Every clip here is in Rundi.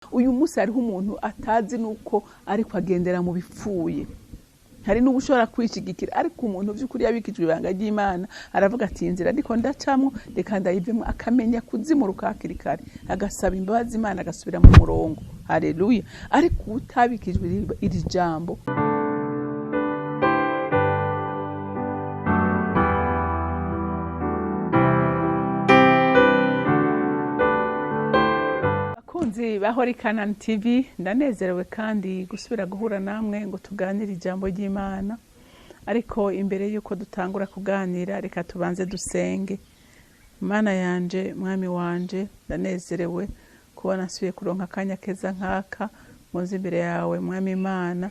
Uyu munsi hariho umuntu atazi nuko ariko agendera mu bipfuye, hari n'ubu ushobora kwishigikira, ariko umuntu by'ukuri yabikijwe ibanga ry'Imana aravuga ati: "Inzira ndiko ndacamwo, reka ndayivemo." Akamenya kuzimuruka hakiri kare, agasaba imbabazi Imana, agasubira mu murongo. Haleluya! Ariko utabikijwe iri jambo. Bakunzi ba Holy Canaan TV, ndanezerewe kandi gusubira guhura namwe ngo tuganire ijambo ry'Imana. Ariko imbere y'uko dutangura kuganira, reka tubanze dusenge. Mana yanje, Mwami wanje, ndanezerewe kubona nsubiye kuronka akanya keza nk'aka muze imbere yawe, Mwami Imana,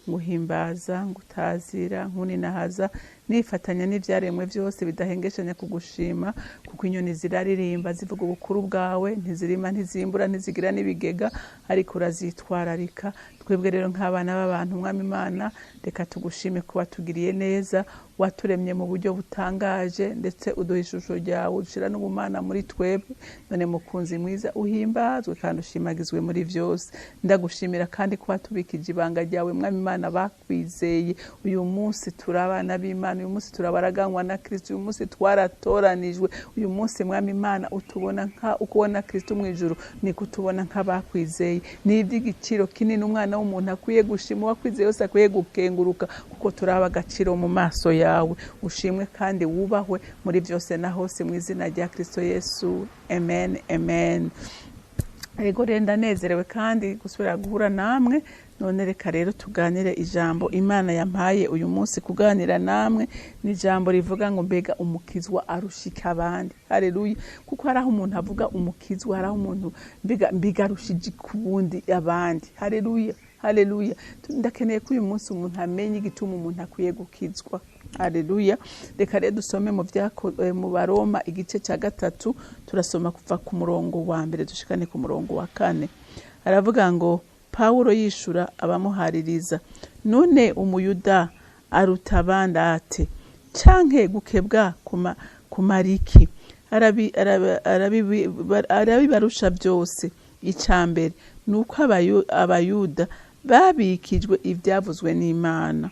nguhimbaza, ngutazira, nkuninahaza, nifatanya n'ivyaremwe vyose bidahengeshanya kugushima, kuko inyoni ziraririmba zivuga ubukuru bwawe, ntizirima, ntizimbura, ntizigira n'ibigega, ariko urazitwararika. Twebwe rero nk'abana b'abantu, Mwami Imana, reka tugushime kuba tugiriye neza, waturemye mu buryo butangaje, ndetse uduha ishusho ryawe, ushira n'ubumana muri twebwe. None mukunzi mwiza, uhimbazwe kandi ushimagizwe muri vyose. Ndagushimira kandi kuba tubikije ibanga ryawe, Mwami Imana, bakwizeye. Uyu munsi turi abana b'Imana, uyu munsi turabaraganywa na Kristo, uyu munsi twaratoranijwe. Uyu munsi, Mwami Imana, utubona nka uko ubona Kristo mu ijuru, niko utubona nk'abakwizeye. Ni iby'igiciro kinini umwana w'umuntu akwiye gushima, uwakwizeye wese akwiye gukenguruka, kuko turaba agaciro mu maso yawe. Ushimwe kandi wubahwe muri byose na hose, mu izina rya Kristo Yesu, amen, amen. Ego rero, ndanezerewe kandi gusubira guhura namwe. None reka rero tuganire ijambo Imana yampaye uyu munsi kuganira namwe. Ni ijambo rivuga ngo: mbega umukizwa arushika abandi? Haleluya! Kuko hari aho umuntu avuga umukizwa, hari aho umuntu mbega arushije ku bundi abandi. Haleluya, haleluya! Ndakeneye ko uyu munsi umuntu amenya igituma umuntu akwiye gukizwa. Haleluya! Reka rero dusome mu Baroma igice cya 3, turasoma kuva ku murongo wa 1 dushikane ku murongo wa 4. Aravuga ngo: Pawulo yishura abamuhaririza: "None Umuyuda aruta abandi ate? Canke gukebwa kumariki?" Arabibarusha byose. Icya mbere ni uko Abayuda babikijwe ibyavuzwe n'Imana.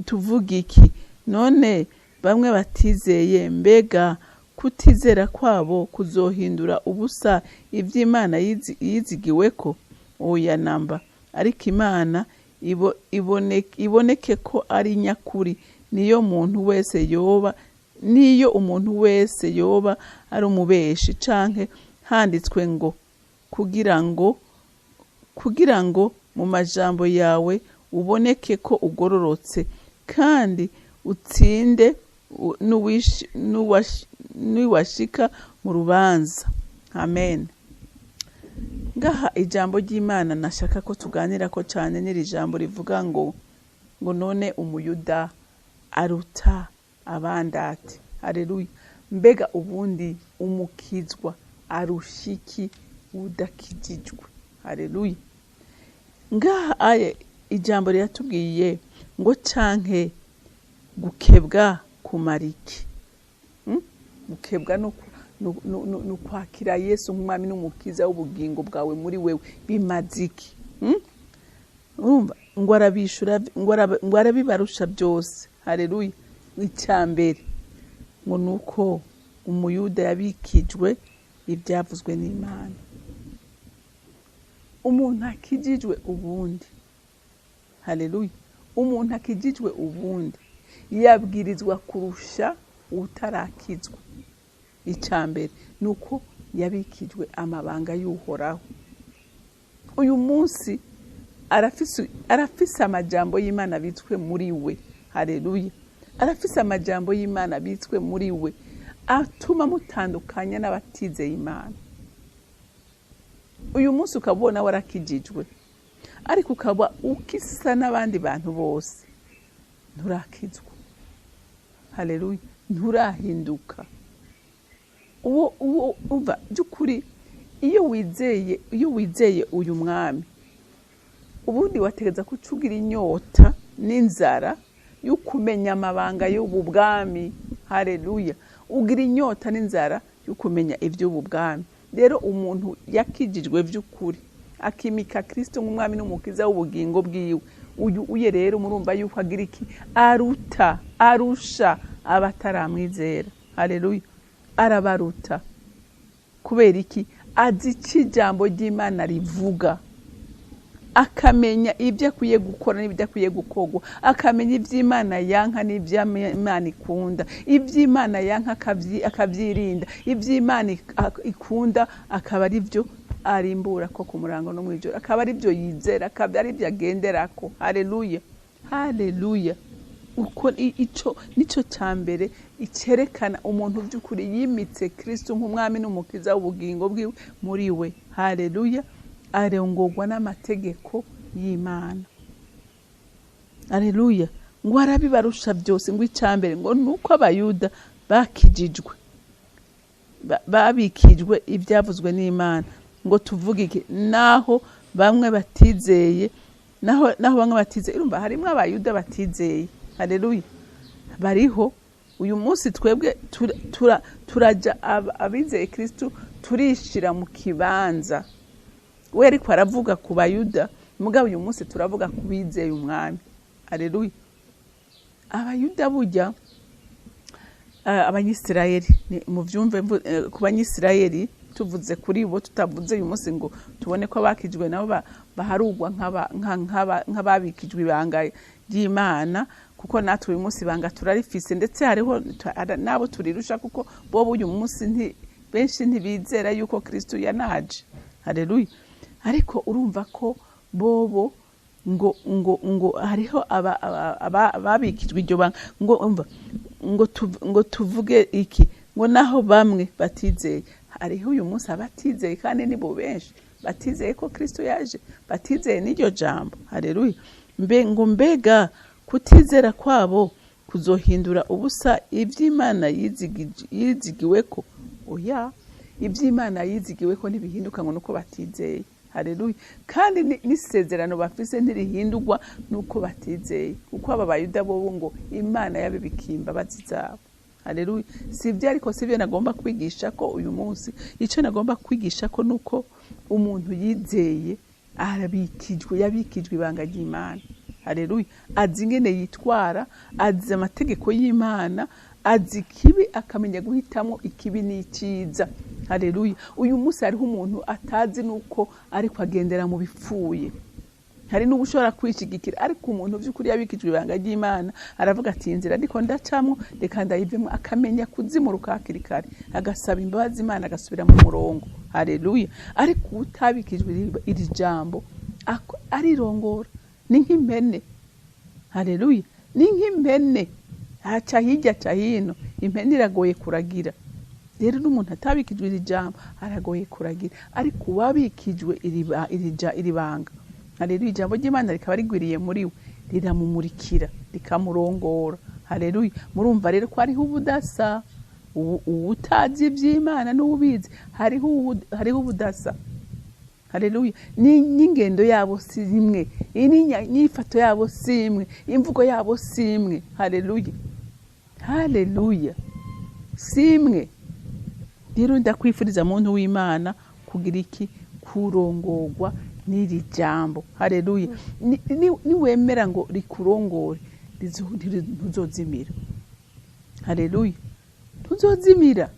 Tuvuga iki none? Bamwe batizeye, mbega kutizera kwabo kuzohindura ubusa iby'Imana yizigiweko? Oya namba! Ariko Imana iboneke ko ari nyakuri, niyo umuntu wese yoba ari umubeshi. Canke handitswe ngo: Kugira ngo mu majambo yawe uboneke ko ugororotse, kandi utsinde niwashika mu rubanza." Amen. Ngaha ijambo ry'Imana nashaka ko tuganira ko cyane n'iri jambo rivuga ngo: none Umuyuda aruta abandi ate? Haleluya! Mbega ubundi umukizwa arushiki udakijijwe? Haleluya! Ngaha aye ijambo riratubwiye ngo: canke gukebwa kumariki? Gukebwa no kwakira Yesu nk'Umwami n'Umukiza w'ubugingo bwawe muri wewe bimaze iki? Urumva ngo arabishura ngo arabibarusha byose. Haleluya! Icya mbere ngo ni uko Umuyuda yabikijwe ibyavuzwe n'Imana. Umuntu akijijwe ubundi, haleluya, umuntu akijijwe ubundi yabwirizwa kurusha utarakizwa. Icya mbere ni uko yabikijwe amabanga y'Uhoraho. Uyu munsi arafise amajambo y'Imana abitswe muri we. Haleluya! Arafise amajambo y'Imana abitswe muri we atuma mutandukanya n'abatizeye Imana. Uyu munsi ukabona warakijijwe, ariko ukaba ukisa n'abandi bantu bose, nturakizwa. Haleluya! Nturahinduka. Uwo umva by'ukuri, iyo wizeye uyu Mwami, ubundi wategeza kucugira inyota n'inzara yo kumenya amabanga y'ubu bwami. Haleluya! Ugira inyota n'inzara yo kumenya iby'ubu bwami. Rero umuntu yakijijwe by'ukuri akimika Kristo nk'umwami n'umukiza w'ubugingo bwiwe, uyu uye rero murumva yuko agira iki? Aruta, arusha abataramwizera. Haleluya, arabaruta. Kubera iki? Azi icyo ijambo ry'Imana rivuga, akamenya ibyo akwiye gukora n'ibyo akwiye gukorwa, akamenya iby'Imana yanka n'iby'Imana ikunda, iby'Imana yanka akabyirinda, iby'Imana ikunda akaba ari byo arimbura ko ku murango no mw'ijoro, akaba ari byo yizera, akaba ari byo agenderako. Haleluya, haleluya. Uko ico nico ca mbere icerekana umuntu by'ukuri yimitse Kristo nk'umwami n'umukiza w'ubugingo bwiwe muri we. Haleluya. Arongorwa n'amategeko y'Imana. Haleluya. Ngo arabibarusha byose. Ngo icambere ngo nuko abayuda bakijijwe, babikijwe ibyavuzwe n'Imana. Ngo tuvuge iki? Naho bamwe batizeye, naho bamwe batizeye, urumva harimo abayuda batizeye. Haleluya, bariho uyu munsi. Twebwe turaja abizeye Kristo turishira mu kibanza. We ariko aravuga ku bayuda, mugabo uyu munsi turavuga ku bizeye umwami. Haleluya. Abayuda burya, abanyisirayeli, muvyumve, ku banyisirayeli tuvuze kuri bo, tutavuze uyu munsi ngo tubone ko abakijwe nabo baharugwa nk'ababikijwe ibanga ry'Imana, kuko natwe uyu munsi ibanga turarifise, ndetse hariho n'abo turirusha, kuko bo uyu munsi benshi ntibizera yuko Kristo yanaje. Haleluya. Ariko urumva ko bobo ngo ngo ngo hariho ababikijwe iryo banga. Ngo umva, ngo tuvuge iki? Ngo naho bamwe batizeye, hariho uyu munsi abatizeye, kandi nibo benshi batizeye ko Kristo yaje, batizeye n'iryo jambo. Haleluya. Mbe ngo mbega kutizera kwabo kuzohindura ubusa iby'Imana yizigiweko? Oya, iby'Imana yizigiweko ntibihinduka ngo nuko batizeye. Haleluya. Kandi n'isezerano bafise ntirihindurwa nuko batizeye, kuko aba bayuda bobo ngo Imana yabibikiye imbabazi zabo. Haleluya. Si ibyo, ariko si ibyo nagomba kwigisha ko uyu munsi. Icyo nagomba kwigisha ko nuko umuntu yizeye arabikijwe, yabikijwe ibanga ry'Imana. Haleluya. Azi ingene yitwara, azi amategeko y'Imana, azi ikibi, akamenya guhitamo ikibi n'icyiza. Haleluya. Uyu munsi hariho umuntu atazi nuko ariko agendera mu bipfuye, hari n'ubu ushobora kwishigikira, ariko umuntu by'ukuri yabikijwe ibanga ry'Imana aravuga ati inzira ndiko ndacamwo reka ndayivemo, akamenya kuzimuruka hakiri kare, agasaba imbabazi Imana, agasubira mu murongo. Haleluya. Ariko utabikijwe iri jambo arirongora, ni nk'impene. Haleluya, ni nk'impene, aca hirya aca hino. Impene iragoye kuragira. Rero n'umuntu atabikijwe iri jambo aragoye kuragira, ariko uwabikijwe iri banga, haleluya, ijambo ry'Imana rikaba rigwiriye muri we, riramumurikira, rikamurongora. Haleluya. Murumva rero ko hariho ubudasa, uwutazi iby'Imana n'ubizi, hariho ubudasa. Haleluya. N'ingendo yabo si imwe, n'inyifato yabo si imwe, imvugo yabo si imwe. Haleluya, haleluya, si imwe. Rero ndakwifuriza muntu w'Imana kugira iki? Kurongorwa n'iri jambo. Haleluya. Niwemera ngo rikurongore, ntuzozimira. Haleluya, ntuzozimira,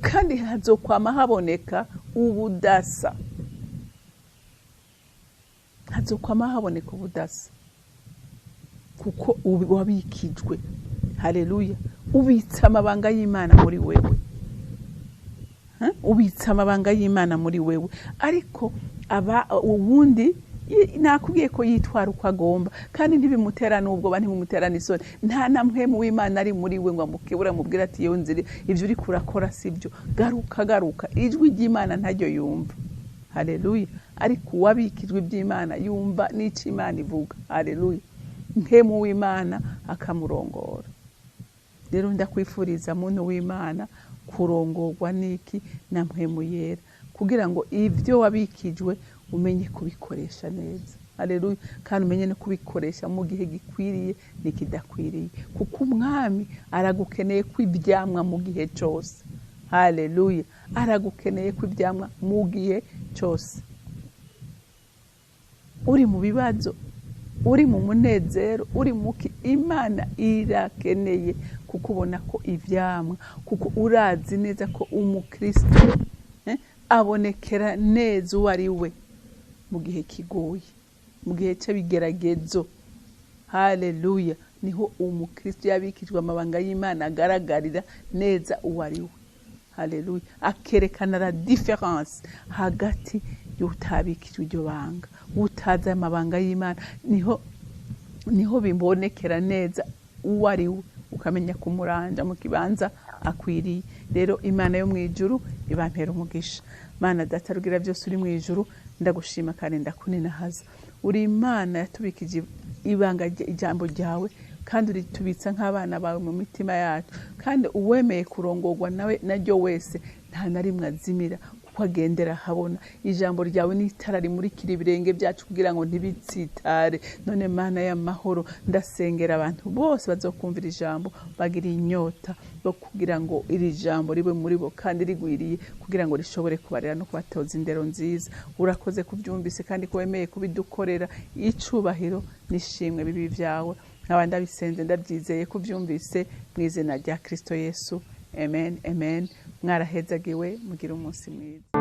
kandi hazokwama haboneka ubudasa, hazokwama haboneka ubudasa, kuko wabikijwe. Haleluya. Ubitse amabanga y'Imana muri wewe. Ubitse amabanga y'Imana muri wewe. Ariko aba uwundi nakubwiye ko yitwara uko agomba, kandi ntibimutera n'ubwoba, ntibimutera n'isoni. Nta na mpwemu w'Imana ari muri we ngo amukebure, amubwire ati iyo nzira ibyo uri kurakora si byo, garuka garuka. Ijwi ry'Imana ntaryo yumva. Haleluya. Ariko uwabikijwe iby'Imana yumva n'icyo Imana ivuga. Haleluya. Mpwemu w'Imana akamurongora. Rero ndakwifuriza muntu w'Imana kurongorwa n'iki? Na mpwemu yera, kugira ngo ibyo wabikijwe umenye kubikoresha neza. Haleluya. Kandi umenye no kubikoresha mu gihe gikwiriye n'ikidakwiriye, kuko umwami aragukeneye kwibyamwa mu gihe cyose. Haleluya! Aragukeneye ko ibyamwa mu gihe cyose, uri mu bibazo, uri mu munezero, uri muki, Imana irakeneye kukubona ko ivyamwa, kuko urazi neza ko umukristo abonekera neza uwo ari we mu gihe kigoye, mu gihe cy'ibigeragezo. Haleluya! Niho umukristo yabikijwe amabanga y'Imana agaragarira neza uwo ari we. Haleluya! Akerekana la différence hagati y'utabikijwe iryo banga, utazi amabanga y'Imana. Niho bibonekera neza uwo ari we, ukamenya kumuranja mu kibanza akwiriye. Rero Imana yo mu ijuru ibampera umugisha. Mana Data rugira byose uri mu ijuru, ndagushima kandi ndakuninahaza. Uri Imana yatubikije ibanga, ijambo ryawe, kandi uritubitsa nk'abana bawe mu mitima yacu, kandi uwemeye kurongorwa nawe naryo wese nta na rimwe azimira, kuko agendera ahabona. Ijambo ryawe ni itara rimurikira ibirenge byacu kugira ngo ntibitsitare. None Mana y'amahoro, ndasengera abantu bose bazokumvira ijambo bagira inyota bo kugira ngo iri jambo ribe muri bo kandi rigwiriye, kugira ngo rishobore kubarera no kubatoza indero nziza. Urakoze kubyumvise kandi ko wemeye kubidukorera. Icubahiro n'ishimwe bibi byawe. Nkaba ndabisenze ndabyizeye ko ubyumvise, mu izina rya Kristo Yesu, amen, amen. Mwarahezagiwe, mugire umunsi mwiza.